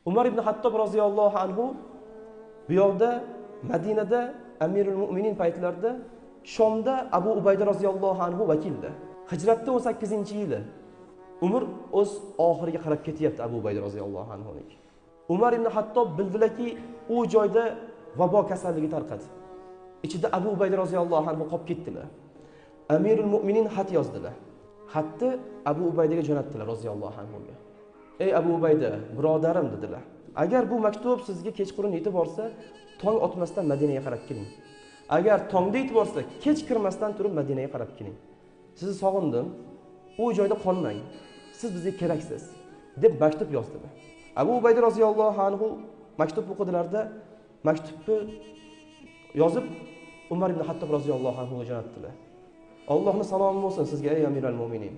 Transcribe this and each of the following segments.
Umar ibn Hattob roziyallohu anhu bu yoqda Madinada Amirul Mu'minin paytlarida Shomda Abu Ubayda roziyallohu anhu vakildi. Hijratda 18-yili umr o'z oxiriga qarab ketyapti Abu Ubayda roziyallohu anhuning. Umar ibn Hattob bildilarki, u joyda vabo kasalligi tarqadi. Ichida Abu Ubayda roziyallohu anhu qolib ketdilar. Amirul Mu'minin xat yozdilar. Xatni Abu Ubaydaga jo'natdilar roziyallohu anhuga. Ey Abu Ubayda, birodarim dedilar. Agar bu maktub sizga kechqurun yetib borsa, tong otmasdan Madinaga qarab keling. Agar tongda yetib borsa, kech kirmasdan turib Madinaga qarab keling. Sizni sog'indim, u joyda qolmang. Siz bizga keraksiz, deb maktub yozdilar. Abu Ubayda roziyallohu anhu maktub o'qidilarda, maktubni yozib Umar ibn Hattob roziyallohu anhuga jo'natdilar. Allohning salomi bo'lsin sizga ey Amiral Mu'minin.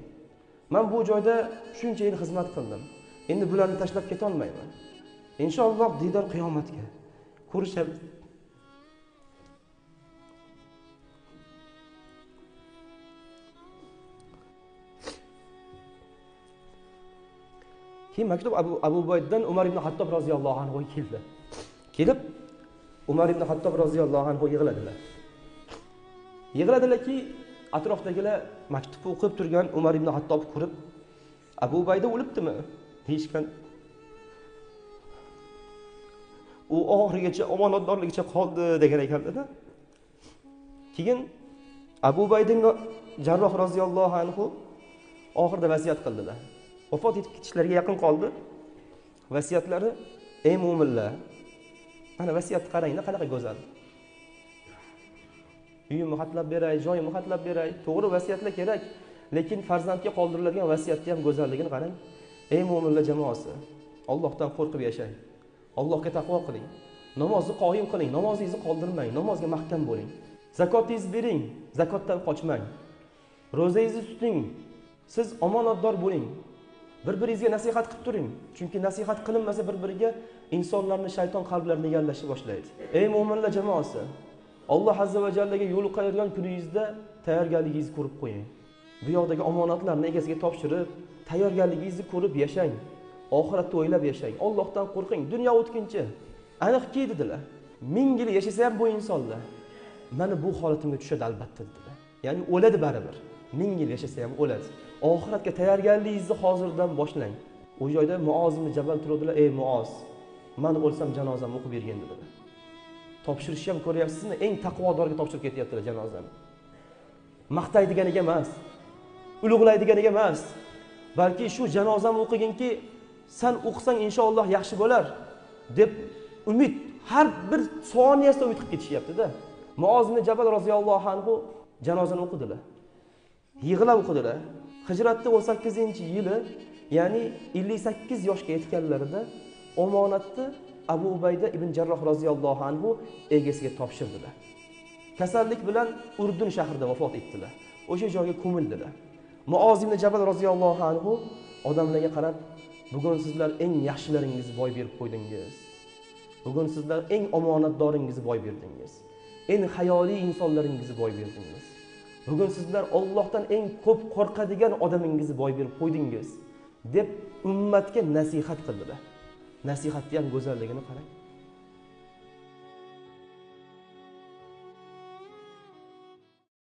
Men bu joyda shuncha yil xizmat qildim. Endi bularni tashlab keta olmayman. Inshaalloh diydor qiyomatga ko'rishamiz. Keyin maktub Abu Ubayddan Umar ibn Hattob roziyallohu anhu keldi. Kelib Umar ibn Hattob roziyallohu anhu yig'ladilar. Yig'ladilarki, atrofdagilar maktubni o'qib turgan Umar ibn Hattob ko'rib, Abu Ubayda o'libdimi deyishgan. U oxirigacha omonatdorligicha qoldi degan ekanlar. Keyin Abu Ubayda ibn Jarroh roziyallohu anhu oxirida vasiyat qildilar. Vafot etib ketishlariga yaqin qoldi. Vasiyatlari: ey mo'minlar, mana vasiyatni qaranglar, qanaqa go'zal. Uyimni xatlab beray, joyimni xatlab beray. To'g'ri vasiyatlar kerak, lekin farzandga qoldiriladigan vasiyatni ham go'zalligini qarang. Ey mo'minlar jamoasi, Allohdan qo'rqib yashang. Allohga taqvo qiling. Namozni qoyim qiling, namozingizni qoldirmang, namozga mahkam bo'ling. Zakotingizni bering, zakotdan qochmang. Ro'zangizni tuting. Siz omonatdor bo'ling. Bir-biringizga nasihat qilib turing. Chunki nasihat qilinmasa bir-biriga insonlarni shayton qalblarini egallashni boshlaydi. Ey mo'minlar jamoasi, Alloh azza va jallaga yo'liqadigan kuningizda tayyorgarligingizni ko'rib qo'ying. Bu yoqdagi omonatlarni egasiga topshirib, tayyorgarligingizni ko'rib yashang. Oxiratni o'ylab yashang. Allohdan qo'rqing. Dunyo o'tkinchi. Aniqki dedilar. 1000 yil yashasa ham bu insonlar mana bu holatimga tushadi albatta dedilar. Ya'ni o'ladi baribir. 1000 yil yashasa ham o'ladi. Oxiratga tayyorgarligingizni hozirdan boshlang. U joyda Muoz ibn Jabal turdilar. Ey Muoz, men o'lsam janozamni o'qib bergin dedilar. Topshirishni ham ko'ryapsizmi? Eng taqvodorga topshirib ketyaptilar janozani. Maqtaydiganiga emas, ulug'laydiganiga emas, balki shu janozamni o'qiginki, san o'qisang inshaalloh yaxshi bo'lar deb umid, har bir soniyasida umid qilib ketishyapti-da. Muoz ibn Jabal roziyallohu anhu janozani o'qidilar. Yig'lab o'qidilar. Hijratda 18-yili, ya'ni 58 yoshga yetganlarida omonatni Abu Ubayda ibn Jarroh roziyallohu anhu egasiga topshirdilar. Kasallik bilan Urdun shahrida vafot etdilar. O'sha joyga ko'mildilar. Muoz ibn Jabal roziyallohu anhu odamlarga qarab, bugun sizlar eng yaxshilaringizni boy berib qo'ydingiz. Bugun sizlar eng omonatdoringizni boy berdingiz. Eng hayoliy insonlaringizni boy berdingiz. Bugun sizlar Allohdan eng ko'p qo'rqadigan odamingizni boy berib qo'ydingiz, deb ummatga nasihat qildilar. Nasihatni ham go'zalligini qarang.